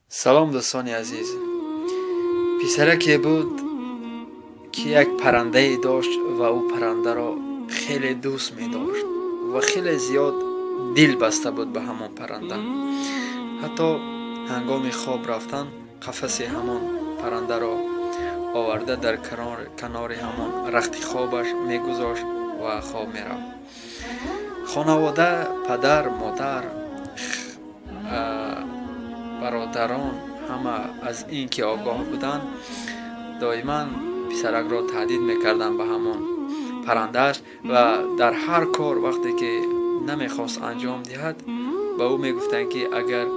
Салом, дӯстони азиз. Писараке буд, ки як паррандае дошт ва ӯ паррандаро хеле дӯст медошт ва хеле зиёд дил баста буд ба ҳамон парранда. Ҳатто ҳангоми хоб рафтан қафаси ҳамон паррандаро оварда дар канори ҳамон рахти хобаш мегузошт ва хоб мерафт. Хонавода, падар, модар, бародарон ҳама аз ин ки огоҳ буданд, доиман писаракро таҳдид мекарданд ба ҳамон паррандааш ва дар ҳар кор вақте ки намехост анҷом диҳад, ба ӯ мегуфтанд, ки агар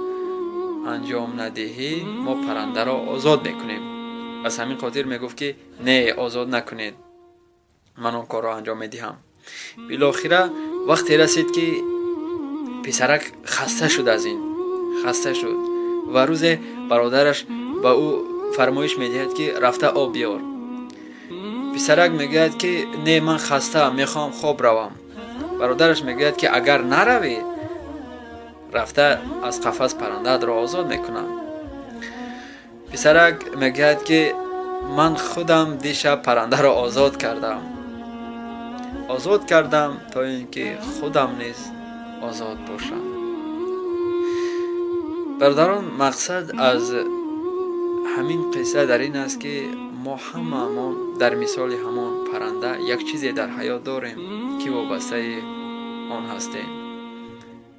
анҷом надиҳӣ, мо паррандаро озод мекунем. Аз ҳамин хотир мегуфт, ки не, озод накунед, ман он корро анҷом медиҳам. Билохира вақте расид, ки писарак хаста шуд, аз ин хаста шуд ва рӯзе бародараш ба ӯ фармоиш медиҳад, ки рафта об биёр. Писарак мегӯяд, ки не, ман хастаам, мехоҳам хоб равам. Бародараш мегӯяд, ки агар наравӣ, рафта аз қафас паррандаатро озод мекунам. Писарак мегӯяд, ки ман худам дишаб паррандаро озод кардам, озод кардам, то ин ки худам низ озод бошам. Бародарон, мақсад аз ҳамин қисса дар ин аст, ки мо ҳамаамон дар мисоли ҳамон парранда як чизе дар ҳаёт дорем, ки вобастаи он ҳастем,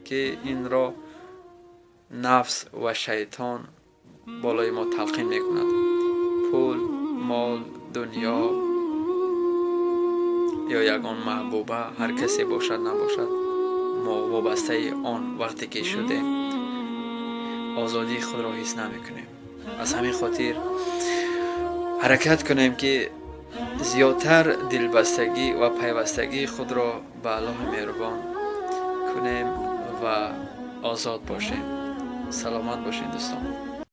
ки инро нафс ва шайтон болои мо талқин мекунад: пул, мол, дунё ё ягон маҳбуба, ҳар касе бошад набошад, мо вобастаи он вақте ки шудем, озодии худро ҳис намекунем. Аз ҳамин хотир ҳаракат кунем, ки зиёдтар дилбастагӣ ва пайвастагии худро ба Аллоҳи меҳрубон кунем ва озод бошем. Саломат бошед, дӯстон.